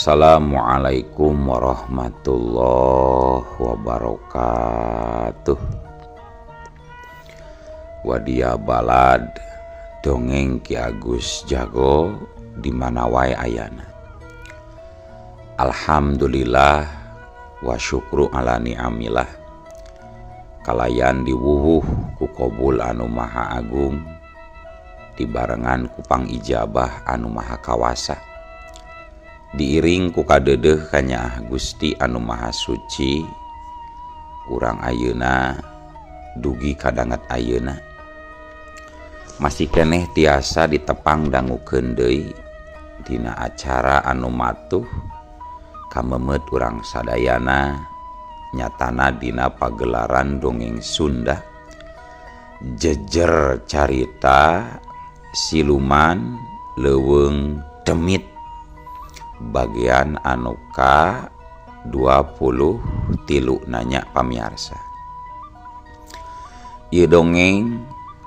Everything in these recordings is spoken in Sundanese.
Assalamualaikum warahmatullahi wabarakatuh. Wadia balad dongeng Ki Agus Jago di mana wae ayana. Alhamdulillah wa syukru ala ni'amillah. Kalayan diwuwuh ku kobul anu maha agung, dibarengan ku pangijabah anu maha kawasa. Diiring ku kadeudeuh kanyaah Gusti anu maha suci, urang ayeuna dugi kadanget ayeuna masih keneh tiasa ditepang dangukeun deui dina acara anu matuh kamemeut urang sadayana, nyatana dina pagelaran dongeng Sunda jejer carita siluman leuweung demit bagian anu ka 23 nanya pamiarsa. Ieu dongeng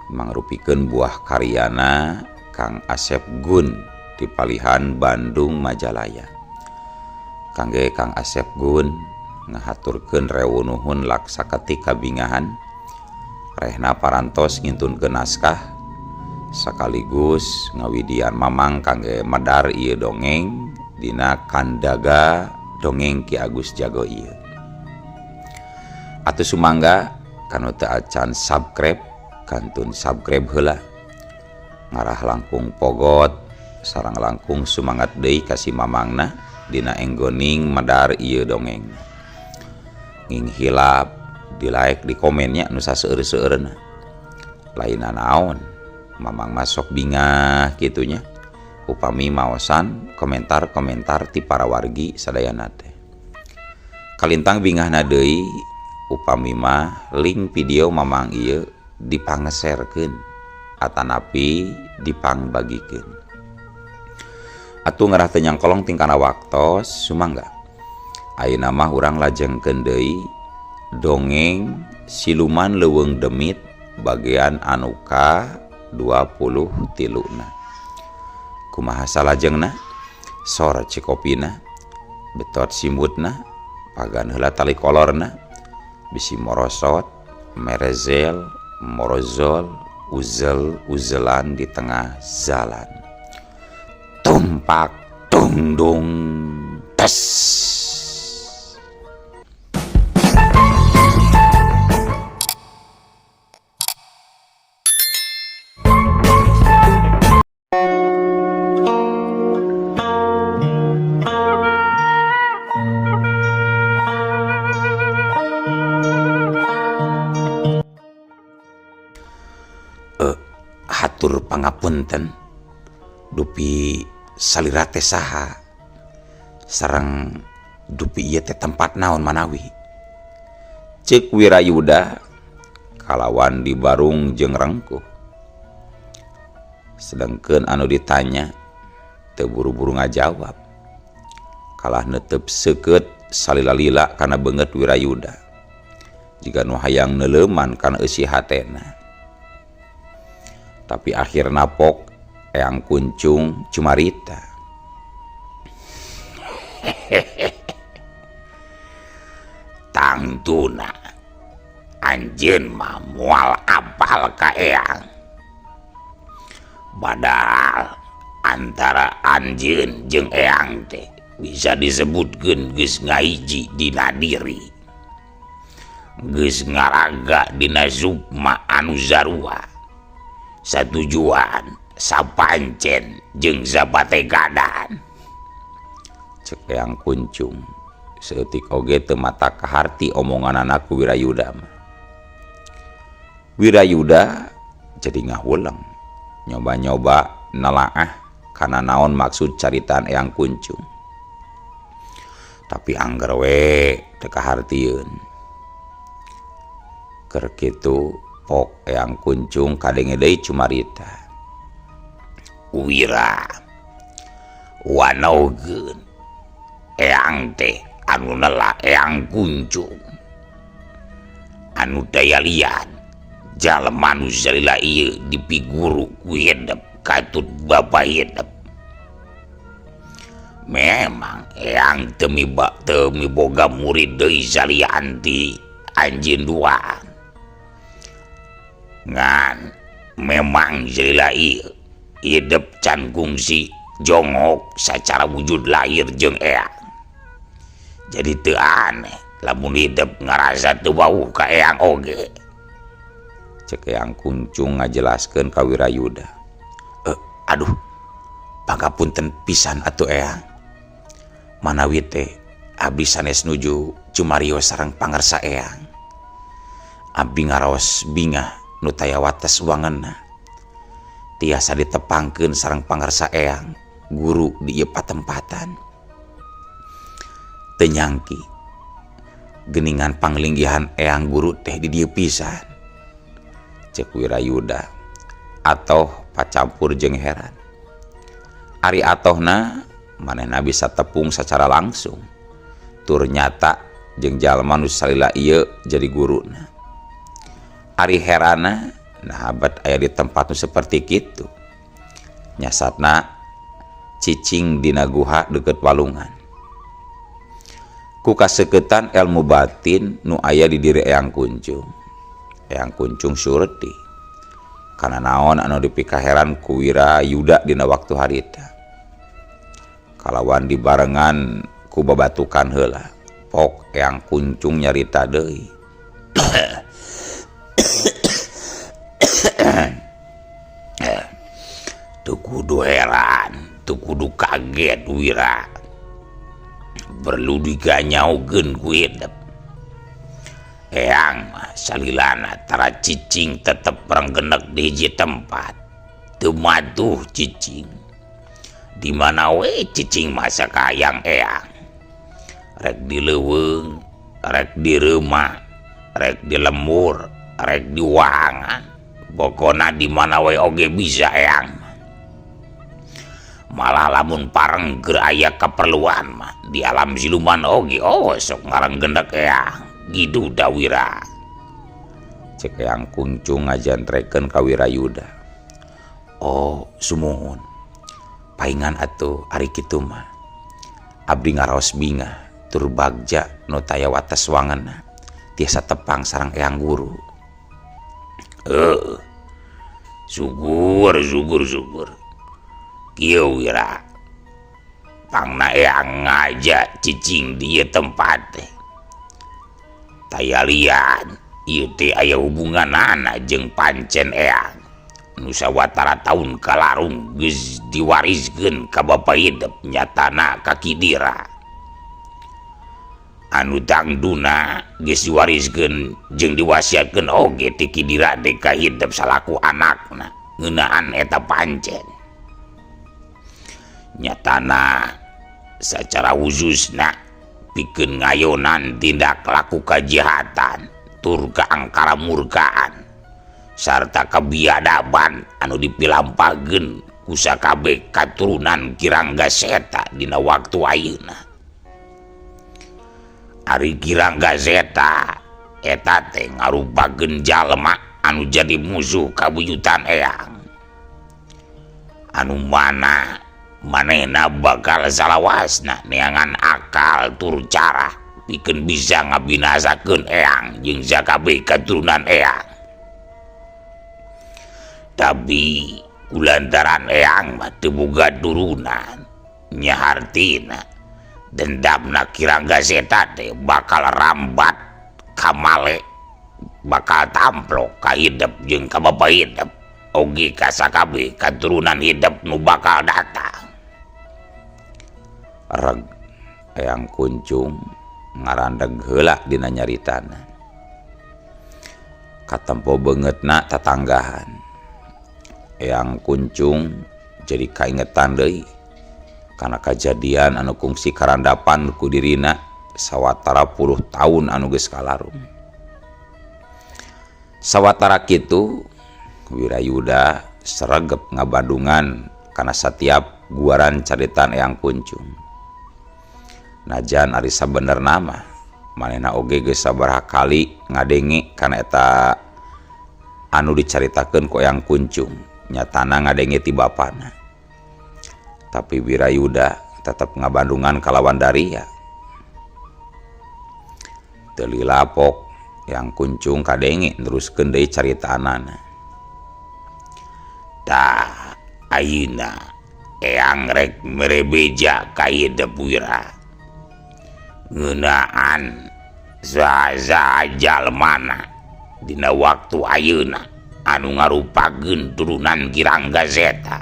mangrupikeun buah karyana Kang Asep Gun di Palihan Bandung Majalaya. Kangge Kang Asep Gun ngahaturkeun rewu nuhun laksa ketik kabingahan rehna parantos ngintunkeun naskah sekaligus ngawidian mamang kangge medar ieu dongeng dina kandaga dongeng Ki Agus Jago ieu. Atuh sumangga kanu teu acan subscribe kantun subscribe heula, ngarah langkung pogot sareng langkung sumangat deui ka si mamangna dina enggoning medar ieu dongeng. Nging hilap di like di komennya nu saseueur-seueurna. Lainna naon mamang masok bingah kitunya upami maosan komentar-komentar ti para wargi sadayana teh. Kalintang bingahna deui upami mah link video mamang ieu dipangeserkeun atanapi dipangbagikeun. Atuh ngarah teu nyangkolong tingkana waktos sumangga. Ayeuna mah urang lajengkeun deui dongeng siluman leuweung demit bagian anu ka 23 na. Kumaha salajengna? Sor cikopina, betot simbutna, pagan heula tali kolorna, bisi morosot, merezel, morozol, uzel uzelan di tengah jalan. Tumpak tungdung tes. Hatur pangapunten dupi salira teh saha sareng dupi ieu teh tempat naon manawi. Ceuk Wirayuda kalawan dibarung jeung rengkuh. Sedengkeun anu ditanya teu buru-buru ngajawab, kalah neuteup seukeut salila-lila kana beungeut Wirayuda jiga nu hayang neuleuman kana eusi hatena. Tapi akhirna pok Eyang Kuncung cumarita. Tangtuna anjeun mah moal apal ka Eyang. Padahal antara anjeun jeung Eyang teh bisa disebutkeun geus ngahiji dina diri. Geus ngaraga dina sukma anu sarua. Satujuan sapancen jeung sapategadan. Cek Eyang Kuncung seutik oge teu mata kaharti omonganana ku Wirayuda mah. Wirayuda jadi ngahuleng nyoba-nyoba nelaah kana naon maksud caritaan Eyang Kuncung. Tapi angger we teu kahartieun. Keur kitu pok Eyang Kuncung kadenge deui cumarita. Wira wanogeun Eyang teh anu nela Eyang Kuncung anu daya lian jalma nu salila ieu dipiguru ku hidup katut bapa hidup. Memang eyang teu miboga murid deui salian ti anjeun duaan. Ngan memang salila ieu hidep can kungsi jongok sacara wujud lahir jeung eyang. Jadi teu aneh lamun hidep ngarasa teu wawuh ka eyang oge. Cek Eyang Kuncung ngajelaskeun ka Wirayuda. Aduh, pangapunten pisan atuh eyang. Manawi teh abdi sanes nuju cumarios sareng pangersa eyang. Abdi ngaraos bingah nu taya wates wangenna. Tiasa ditepangkeun sareng pangersa eyang guru di ieu patempatan. Teu nyangki geningan panglinggihan eyang guru teh di dieu pisan. Cek Wirayuda atoh pacampur jeung heran. Ari atohna manehna bisa tepung secara langsung tur nyata jeung jalma nu salila ieu jadi guruna. Ari herana nah abad aya di tempat nu seperti kitu. Nyasatna cicing dina guha deukeut walungan. Ku kaseukeutan ilmu batin nu aya di diri Eyang Kuncung. Eyang Kuncung sureti kana naon anu dipikaheran ku Wirayuda dina waktu harita. Kalawan dibarengan ku babatukan heula pok Eyang Kuncung nyarita deui. Teu kudu heran, teu kudu kaget Wira. Perlu diganyaokeun ku hidep. Eyang mah salilana tara cicing tetep renggenek di hiji tempat. Teu matuh cicing. Di mana we cicing masa kayang eyang. Rek di leuweung, rek di reumah, rek di lembur, rek di wahangan. Pokona di mana we oge bisa eyang. Malah lamun pareng keur aya keperluan mah di alam siluman oge oh sok ngarenggenek eyang. Gitu da Wira. Cek Eyang Kuncung ngajantrekeun ka Wirayuda. Oh, sumuhun. Paingan atuh ari kitu mah. Abdi ngaraos bingah tur bagja nu taya wates wangenna. Tiasa tepang sareng eyang guru. Syukur syukur syukur. Kieu Wira. Pangna eyang ngaja cicing di ieu tempat teh. Taya lian ieu teh aya hubunganana jeung pancen eyang. Nu sawatara taun kalarung geus diwariskeun ka bapa hidep nyatana ka Kidira. Anu dangduna geus diwariskeun jeung diwasiatkeun oge ti Kidira teh ka hidep salaku anakna ngeunaan eta pancen. Nyatana sacara khususna pikeun ngayonan tindak laku kajahatan tur kaangkara murkaan sarta kebiadaban anu dipilampageun ku sakabeh katurunan Kirangga Seta dina waktu ayeuna. Ari Kirangga Seta eta teh ngarupakeun jalma anu jadi musuh kabuyutan eyang. Anu mana manehna bakal salawasna neangan akal tur cara pikeun bisa ngabinasakeun eyang jeung sakabeh katurunan eyang. Tapi kulantaran eyang mah teu boga turunan nya hartina dendamna Kirangga Seta teh bakal rambat kamale bakal tamplok ka hidep jeung ka bapa hidep oge ka sakabeh katurunan hidep nu bakal datang. Reg Eyang Kuncung ngarandeg heula dina nyaritana. Katempo beungeutna tatanggahan. Eyang Kuncung jadi kaingetan deui kana kajadian anu kungsi karandapan ku dirina sawatara puluh taun anu geus kalarung. Sawatara kitu Wirayuda sregep ngabandungan kana satiap guaran caritan Eyang Kuncung. Najan ari sabenerna mah manehna oge geus sabaraha kali ngadenge kana eta anu dicaritakeun ku Eyang Kuncung, nyatana ngadenge ti bapana. Tapi Wirayuda tetep ngabandungan kalawan daria. Teu lilapok Yang Kuncung kadenge neruskeun deui caritaanana. Tah ayeuna eyang rek mere beja ka hidep Wira. Ngeunaan saha-saha jalmana dina waktu ayeuna anu ngarupakeun turunan Ki Rangga Seta.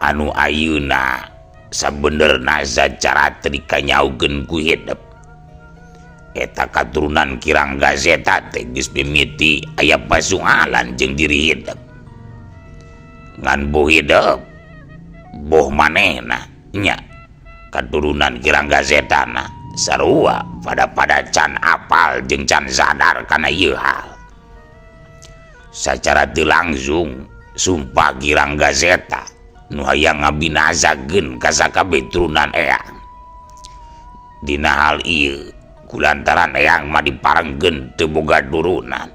Anu ayeuna sabenerna sacara teu dikanyaukeun ku hidep. Eta katurunan Ki Rangga Seta teh geus mimiti aya pasualan jeung diri hidep. Ngan boh hidep boh manehna nya katurunan Ki Rangga Setana sarua pada can apal jeung can sadar kana ieu hal. Sacara teu langsung sumpah Ki Rangga Seta nu hayang ngabinasakeun ka sakabeh turunan eyang. Dina hal ieu kulantaran eyang mah diparengkeun teu boga turunan.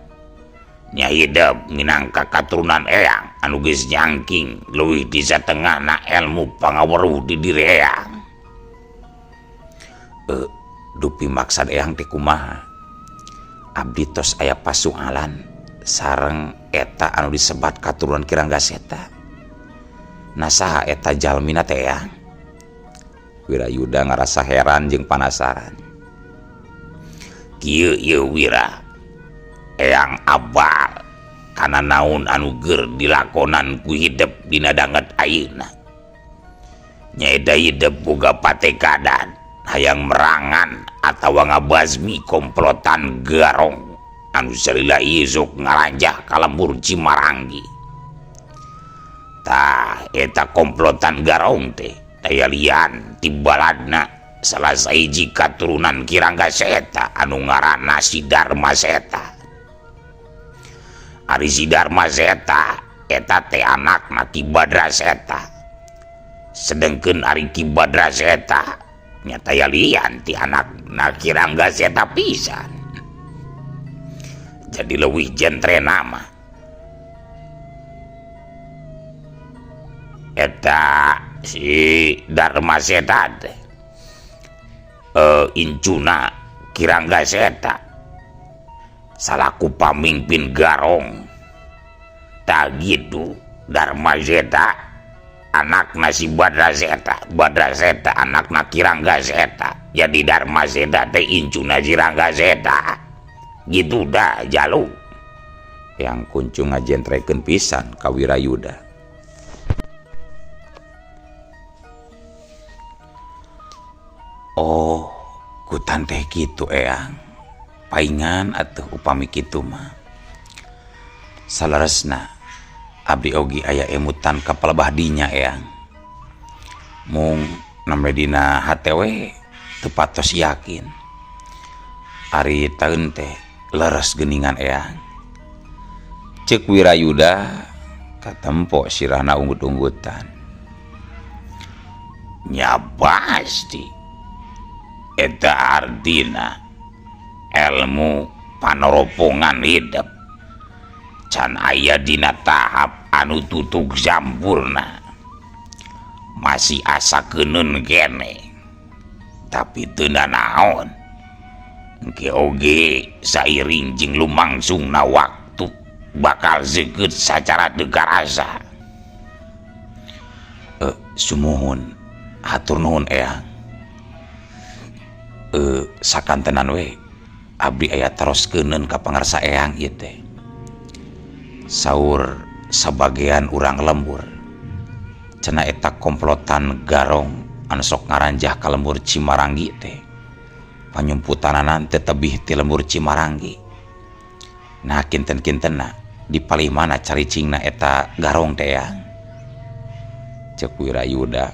Nya hidep minangka katurunan eyang anu geus nyangking leuwih ti satengahna elmu pangaweruh di diri eyang. Dupi maksad eyang teh kumaha? Abdi tos aya pasualan sareng eta anu disebat katurunan Ki Rangga Seta. Nah saha eta jalmina teh eyang? Wirayuda ngarasa heran jeung panasaran. Kieu ieu Wira, eyang abal kana naon anu geur dilakonan ku hidep dina danget ayeuna. Nyaeta hidep boga patekadan hayang merangan atawa ngabasmi komplotan garong anu salila ieu sok ngaranjah ka lembur Cimaranggi. Tah eta komplotan garong teh daya lian ti baladna salah sahiji katurunan Ki Rangga Seta anu ngaranna si Dharma Seta. Ari si Dharma Seta eta teh anakna Ki Badra Seta. Sedengkeun ari Ki Badra Seta nyata ya lian ti anakna Ki Rangga Seta pisan. Jadi leuwih jentre nama eta si Dharma Seta teh incuna Ki Rangga Seta salaku pamimpin garong. Tah gitu Dharma Seta anakna si Badra Seta, Badra Seta anakna Ki Rangga Seta. Jadi Dharma Seta teh incuna si Rangga Seta. Gitu dah jalu. Yang Kuncung ngajentrekeun pisan ka Wirayuda. Oh, kutan teh kitu eyang. Paingan atuh upami kitu mah. Saleresna abdi ogi aya emutan ka palebah dinya eyang. Mung nambe dina hate we teu patos yakin. Ari taeun teh leres geuningan eyang. Ceuk Wirayuda katempo sirahna unggut-unggutan. Nya pasti eta artina elmu panoropongan hidep can aya dina tahap anu tutug sampurna, masih asa keuneun kene. Tapi teu nanaon engke oge sairing jeung lumangsungna waktu bakal seukeut sacara teu karasa. Sumuhun hatur nuhun eyang. Sakantenan we abdi aya teroskeun ka pangarsa eyang ieu teh. Saur sabagean urang lembur cenah eta komplotan garong anu sok ngaranjah ka lembur Cimaranggi teh panyumputananan teh tebih ti lembur Cimaranggi. Nah kinten-kintenna di palih mana caricingna eta garong teh eyang? Ceuk Wirayuda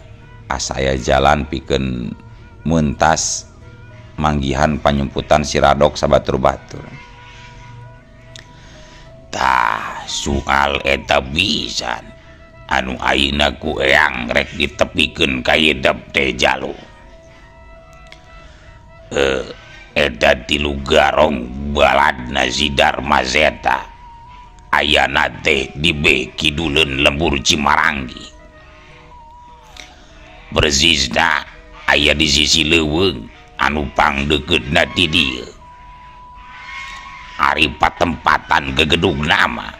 asa aya jalan pikeun mentas manggihan panyumputan si Radok sabatur-batur. Tah soal eta pisan anu ayeuna ku eyang rek ditepikeun ka hidep teh jalu. Eta tilu garong baladna si Dharma Seta ayana teh di beh kiduleun lembur Cimaranggi. Persisna aya di sisi leuweung anu pangdeukeutna ti dieu. Ari patempatan gegedugna mah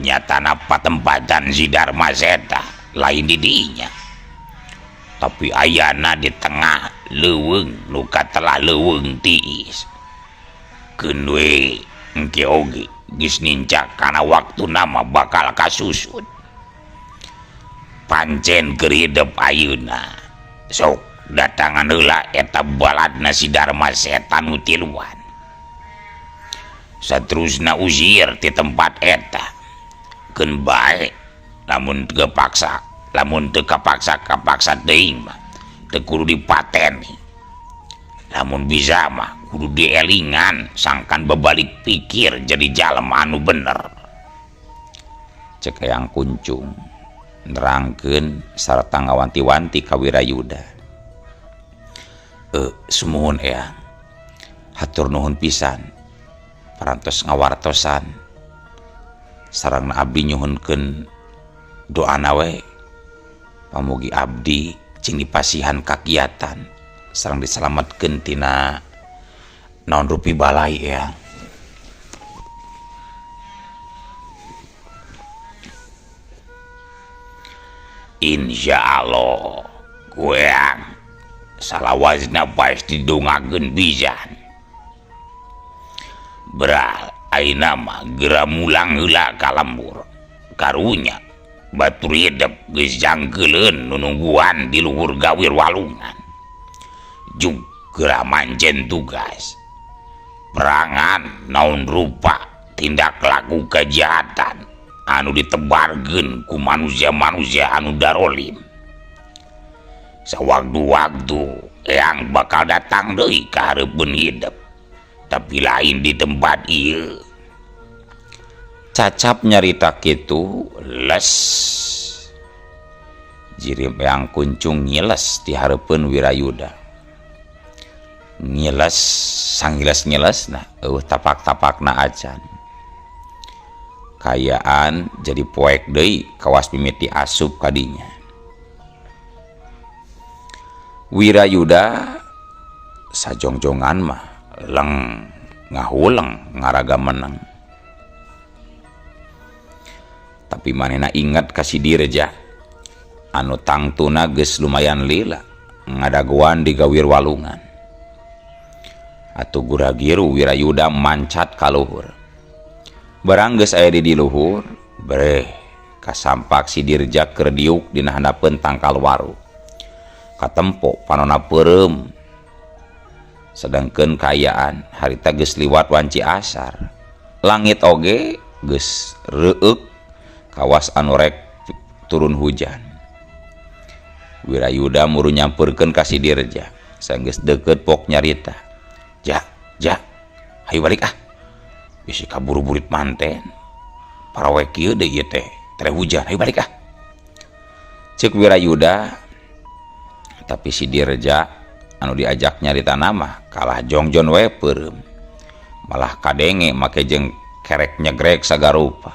nyatana patempatan si Darma Seta lain di dinya. Tapi ayana di tengah leuweung nu katelah leuweung tiis. Keun we engke oge geus nincak kana waktuna mah bakal kasusut. Pancen keur hidep ayeuna. Sok datangan heula eta baladna si Darma Seta nu tiluan. Saterusna usir ti tempat eta. Keun bae lamun teu paksa, lamun teu kapaksa kapaksa teuing mah teu kudu dipateni. Lamun bisa mah kudu dielingan sangkan bebalik pikir jadi jalma anu bener. Cek Eyang Kuncung nerangkeun sarta ngawanti-wanti ka Wirayuda. Sumuhun Eyang, hatur nuhun pisan parantos ngawartosan sareng abdi nyuhunkeun doana we pamugi abdi cing dipasihan kakiatan sareng diselametkeun tina naon rupi balai ya. Insya Allah kueang salawasna pasti dongakeun pisan. Beral ayeuna mah geura mulang heula ka lembur. Karunya batur hidep geus jangkeuleun nu nungguan di luhur gawir walungan. Jug geura mancen tugas. Perangan naon rupa tindak laku kejahatan anu ditebarkeun ku manusia-manusia anu darolim. Sawaktu-waktu Eyang bakal datang deui ka hareupeun hidep, tapi lain di tempat ieu. Cacap nyarita kitu les jirim Eyang Kuncung ngiles di hareupeun Wirayuda. Ngiles sangiles-ngiles nah eueuh tapak-tapakna acan. Kayaan jadi poek deui kawas mimiti asup kadinya. Wirayuda sajongjongan mah leng ngahuleng ngaraga menang. Tapi manehna inget ka si Dirja anu tangtuna geus lumayan lila ngadagoan di gawir walungan. Atuh guragiru Wirayuda mancat ka luhur. Barang geus aya di luhur, breh kasampak si Dirja keur diuk dina handapeun tangkal waru. Katempo panona peureum. Sedangkeun kaayaan harita geus liwat wanci asar. Langit oge geus reueuk kawas anu rek turun hujan. Wirayuda muru nyampeurkeun ka si Dirja. Sanggeus deukeut pok nyarita. Ja, ja, hayu balik ah. Bisi kaburu-burit manten. Parawe kieu deui ieu teh, tere hujan, hayu balik ah. Ceuk Wirayuda, tapi si Dirja anu diajak nyarita mah kalah jongjon we peureum. Malah kadenge make jeung kerek nyegrek sagarupa.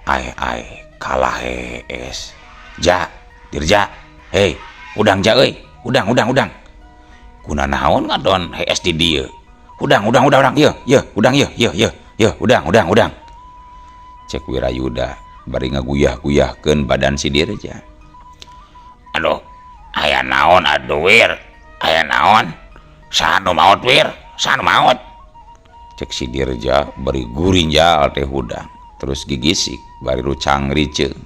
Ai ai kalah hees. Ja, Dirja, hei, udang ja euy, udang udang udang. Kuna naon ngadon hees di dieu. Udang udang udang udang, ieu ieu udang ieu ieu ieu ieu udang udang udang. Cek Wirayuda bari ngaguyah-guyahkeun badan si Dirja. Aduh, aya naon atuh Wir? Aya naon? Saha nu maot Wir? Saha nu maot? Cek si Dirja bari gurinjal teh hudang, terus gigisik bari rucang riceung.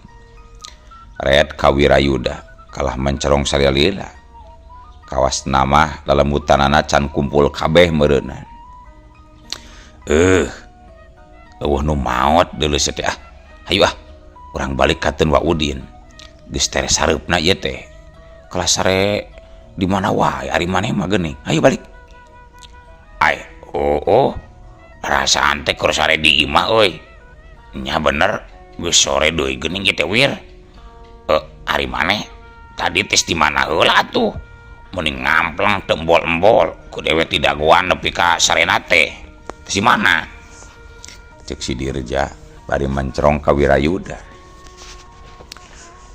Red ka Wirayuda kalah mencerong salila. Kawas nama lelemutanana can kumpul kabeh meureunna. Eueuh nu maot deuleu teh ah. Hayu ah, urang balik ka Teun Wa Udin. Geus tere sareupna ieu teh. Kelas sare di mana wae ari maneh mah geuning. Hayu balik. Ai, oh oh. Rasaan teh keur sare di imah euy. Nya bener, geus sore deui geuning ieu teh Wir. Ari maneh tadi tes di mana heula atuh? Mending ngampleng teu embol-embol ku dewe tidak dagoan nepi ka sarena teh. Tes di mana? Cek si Dirja bari mencerong ka Wirayuda.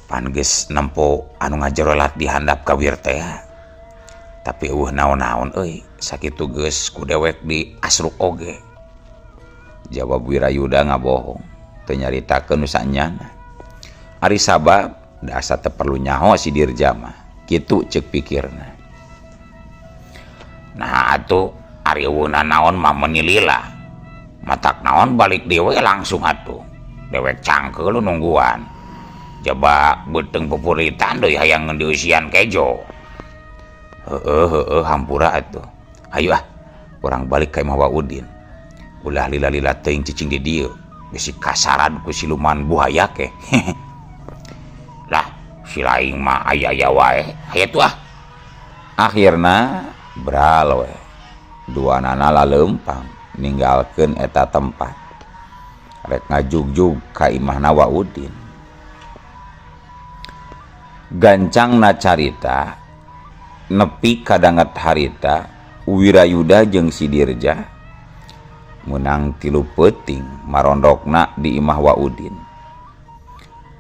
Pan geus nempo anu ngajerolat di handap gawir teh. Tapi eueuh naon-naon euy, sakitu geus ku dewek di asruk oge. Jawab Wirayuda ngabohong, teu nyaritakeun nu sanyana. Ari sabab da asa teu perlu nyaho si Dirja mah, kitu ceuk pikirna. Nah atuh ari eueuh naon mah meuni lila. Matak naon balik deui we langsung atuh. Dewek cangkeul nungguan. Jaba beuteung pupuritan deui hayang dieusian kejo. Heeh heeh hampura atuh. Hayu ah, urang balik ka imah Wa Udin. Ulah lila-lila teuing cicing di dieu, bisi kasaran ku siluman buaya ke. Lah, si laing mah aya-aya wae. Hayu atuh ah. Akhirna bral we. Duanana laleumpang ninggalkeun eta tempat. Rek ngajugjug ka imahna Wa Udin. Gancangna carita nepi kadanget harita Wirayuda jeung si Dirja meunang 3 peuting marondokna di imah Wa Udin.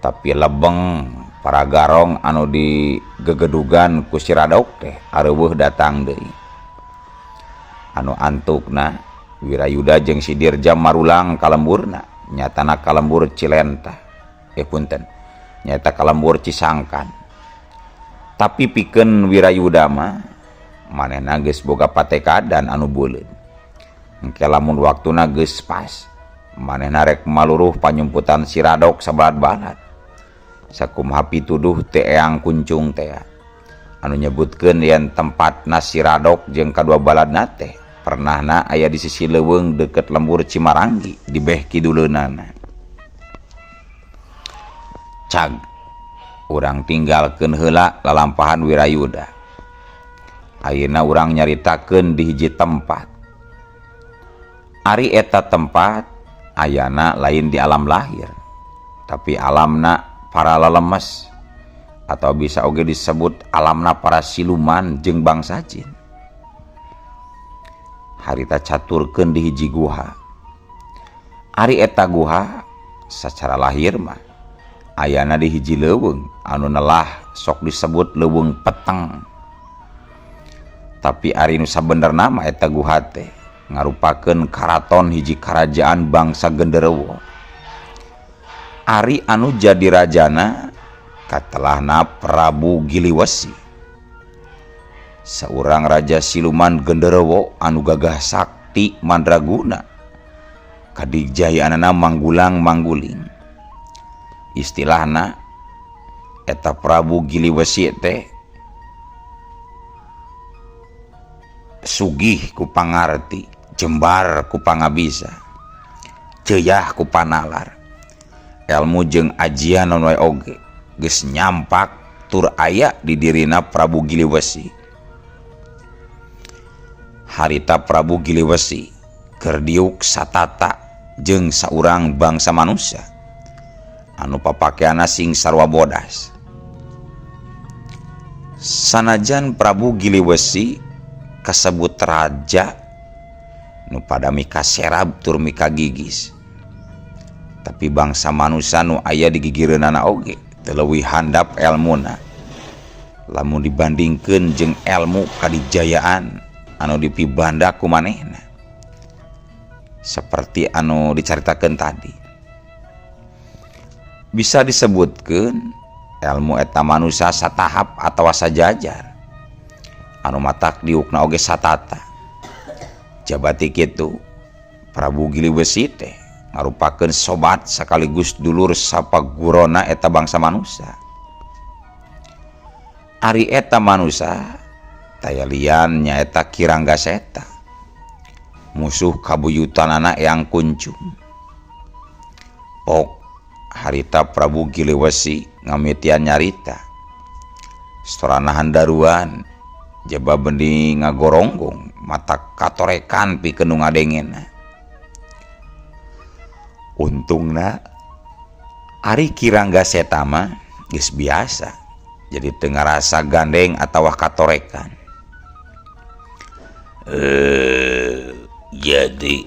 Tapi lebeng para garong anu digegedugan ku si Radok teh areuweuh datang deui. Anu antukna Wirayuda jeung si Dirja marulang ka lemburna, nyatana ka lembur Cilentah. Punten, nyata ka lembur Cisangkan. Tapi pikeun Wirayuda mah manehna geus boga patekadan anu beuleut. Engke lamun waktuna geus pas, manehna rek maluruh panyumputan si Radok sabalat-balat. Sakumaha pituduh teu eang kuncung teh anu nyebutkeun yen tempatna si Radok jeung kadua baladna teh pernahna aya di sisi leuweung deukeut lembur Cimaranggi di beh kiduleunana. Cag urang tinggalkeun heula lalampahan Wirayuda. Ayeuna urang nyaritakeun di hiji tempat. Ari eta tempat ayana lain di alam lahir, tapi alamna para lelemes atau bisa oge disebut alamna para siluman jeung bangsa jin. Harita caturkeun di hiji guha. Ari eta guha sacara lahir mah ayana di hiji leuweung anu nelah sok disebut leuweung peteng. Tapi ari nu sabenerna mah eta guha teh ngarupakeun karaton hiji karajaan bangsa genderuwo. Ari anu jadi rajana katelahna Prabu Giliwesi. Saurang raja siluman genderuwo anu gagah sakti mandraguna. Kadigjayaanana manggulang mangguling. Istilahna eta Prabu Giliwesi teh sugih ku pangarti, jembar ku pangabisa, ceyah ku panalar. Elmu jeung ajian wae oge geus nyampak tur aya di dirina Prabu Giliwesi. Harita Prabu Giliwesi keur diuk satata jeung saurang bangsa manusia anu papakeanna sing sarua bodas. Sanajan Prabu Giliwesi kasebut raja nu pada mikaserab tur mikagigis, tapi bangsa manusia nu aya di gigireunana oge teu leuwih handap elmuna lamun dibandingkeun jeung elmu kadijayaan anu dipibanda ku manehna. Seperti anu dicaritakeun tadi, bisa disebutkeun elmu eta manusia satahap atawa sajajar anu matak diukna oge satata. Jabati kitu Prabu Giliwesi teh ngarupakeun sobat sekaligus dulur sapagurona eta bangsa manusia. Ari eta manusia taya lian nyaeta Ki Ranggaseta, musuh kabuyutanana Eyang Kuncung. Pok harita Prabu Giliwesi ngamitian nyarita storana handaruan jaba bendi ngagoronggong mata katorekan pikeun nu ngadengena. Untungna ari Ki Ranggaseta mah geus biasa jadi teu ngarasa gandeng atawa katorekan. Jadi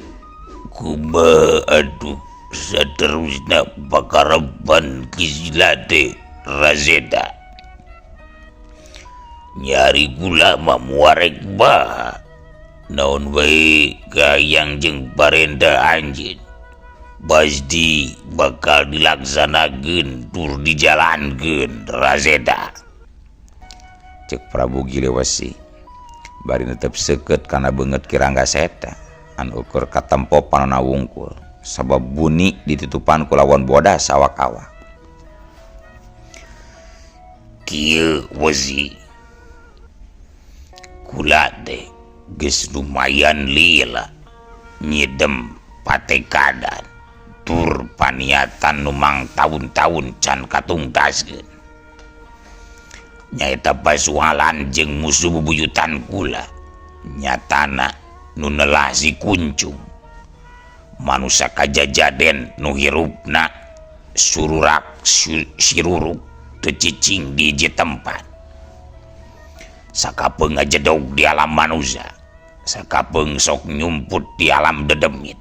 kumaha atuh saterusna pakarepan Ki Sila teh? Razeda nyari gula mah muarek bah naon wae gayang jeung parenta anjeun pasti bakal dilaksanakeun tur dijalankeun Razeda. Cek Prabu Giliwesi bari netep seukeut kana beungeut Ki Rangga Seta anu ukur katempo panona wungkul sabab buni ditutupan ku lawon bodas awak-awak. Kieu wezi kula teh geus lumayan lila nyidem patekadan tur paniatan nu mang taun-taun can katungtaskeun nyaeta pasualan jeung musuh bubuyutan kula nyatana nu nelah si Kuncung manusia kajajaden nu hirupna sururak siruruk teu cicing di hiji tempat sakapeung ngajedog di alam manusia sakapeung sok nyumput di alam dedemit.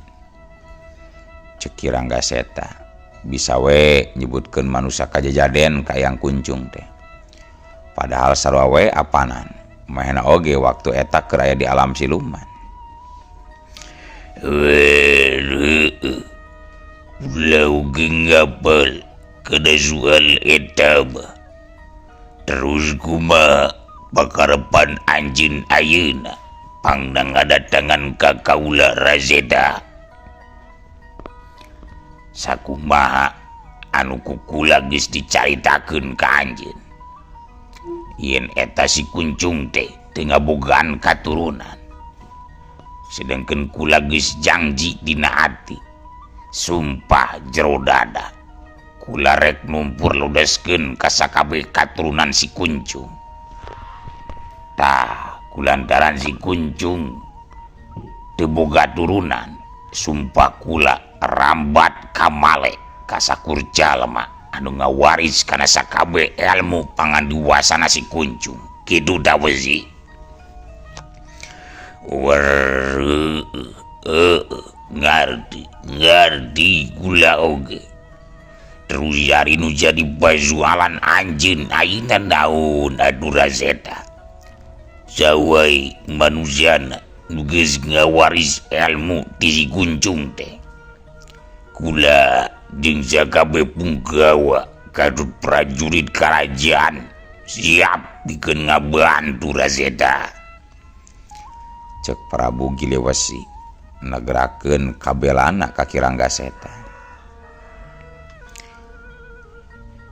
Cek Ki Rangga Seta bisa we nyebutkeun manusia kajajaden ka Eyang Kuncung teh padahal sarua we apanan mahena oge waktu eta keur aya di alam siluman. Kula oge ngapal kana soal eta mah. Terus kumaha pakarepan anjeun ayeuna pangna ngadatangan ka kaula Razeda? Sakumaha anu ku kula geus dicaritakeun ka anjeun yen eta si Kuncung teh teu ngabogaan katurunan sedangkeun kula geus jangji dina ati sumpah jero dada kula rek numpur ludeskeun ka sakabeh katurunan si Kuncung. Tah kulantaran si Kuncung teu boga turunan sumpah kula rambat kamale ka sakur jalma anu ngawaris kana sakabeh ilmu pangandiwasana si Kuncung. Kitu da wezi. Ngarti ngarti kula oge. Terus ari nu jadi bazualan anjeun ayeuna naon atuh Razeda? Sawai manusiana nu geus ngawaris ilmu ti si Kuncung teh. Kula jeung sakabeh punggawa kadut prajurit karajaan siap pikeun ngabantu Razeda. Cek Prabu Giliwesi negrakeun kabelana ka Ki Rangga Seta.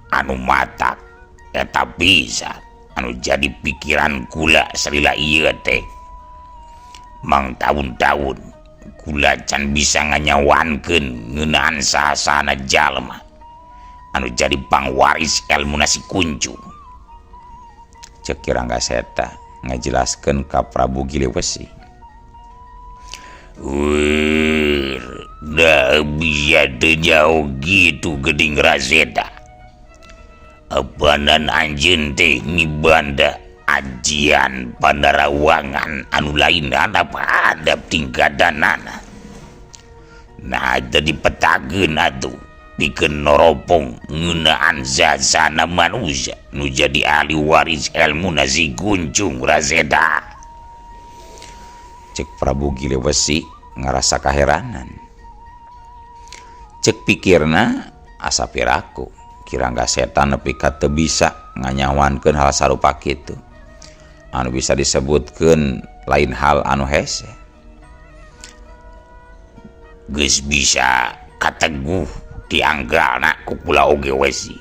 Anu matak eta pisan anu jadi pikiran kula salila ieu teh mang taun-taun kula can bisa nganyawankeun ngeunaan sahasana jalma anu jadi pangwaris elmuna si Kuncung. Cek Ki Rangga Seta ngajelaskeun ka Prabu Giliwesi. Wir, da bisa teu jauh gitu geuning Razeda. Apanan anjeun teh mibanda ajian panarawangan anu lain hadap-hadap tingkatanana. Nah teu dipetakeun atuh pikeun noropong ngeunaan sasana manusia nu jadi ahli waris elmuna si Kuncung Razeda. Cek Prabu Giliwesi ngarasa kaheranan. Cek pikirna asa piraku Ki Rangga Seta nepi ka teu bisa nganyawankeun hal sarupa kitu anu bisa disebutkeun lain hal anu hese. Geus bisa kateguh dianggalna ku kula oge wesi.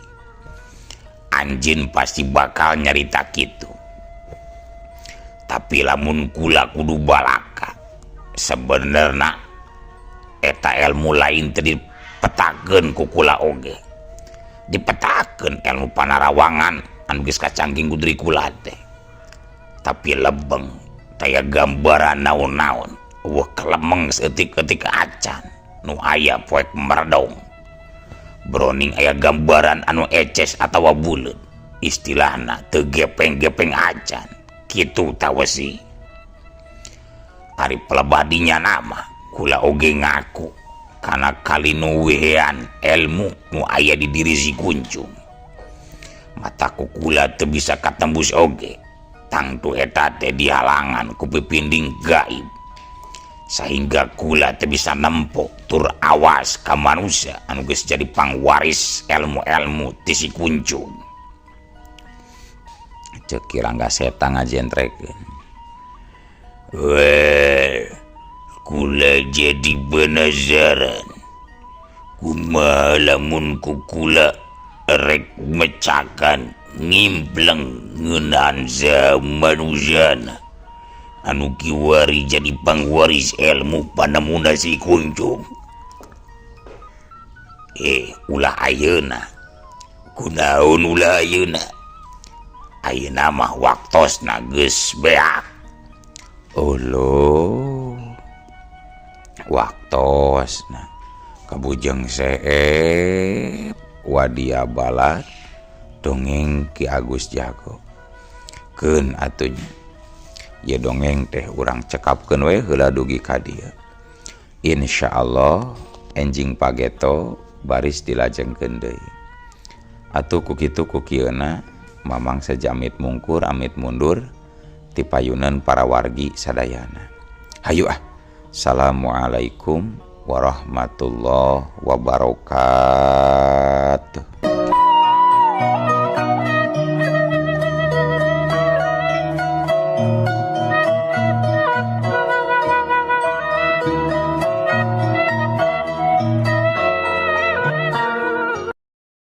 Anjeun pasti bakal nyarita kitu. Tapi lamun kula kudu balaka sebenarna eta ilmu lain teu dipetakeun ku kula oge. Dipetakeun ilmu panarawangan anu geus kacangging ku diri kula teh. Tapi lebeng taya gambaran naon-naon eueuh kelemeng saeutik-eutik acan nu aya poek merdong. Broning aya gambaran anu eces atawa buleut istilahna teu gepeng-gepeng acan kitu tawesi. Ari pelebadinya nama kula oge ngaku kana kalinuwean ilmu nu aya di diri si Kuncung. Mata ku kula teu bisa katembus oge. Tangtu eta teh dihalangan ku pipinding gaib. Sehingga kula teu bisa nempo tur awas ka manusia anu geus jadi pangwaris ilmu-ilmu ti si Kuncung. Ceuk Ki Rangga Seta ngajentrekeun. Weh, kula jadi penasaran. Kumaha lamun ku kula rek mecakan ngimpleng ngeunaan manusiana anu kiwari jadi pangwaris ilmu panemuna si Kuncung. Ulah ayeuna. Kunaon ulah ayeuna? Ayeuna mah waktosna geus beak. Uluh. Waktosna kabujeng seep wadia balat dongeng Ki Agus Jago. Keun atunya. Ye dongeng teh urang cekapkeun we heula dugi ka dieu. Insyaallah enjing pageto baris dilajengkeun deui. Atuh ku kitu ku kieuna Mamang sejamit mungkur amit mundur ti payunan para wargi sadayana. Hayu ah. Assalamualaikum warahmatullahi wabarakatuh.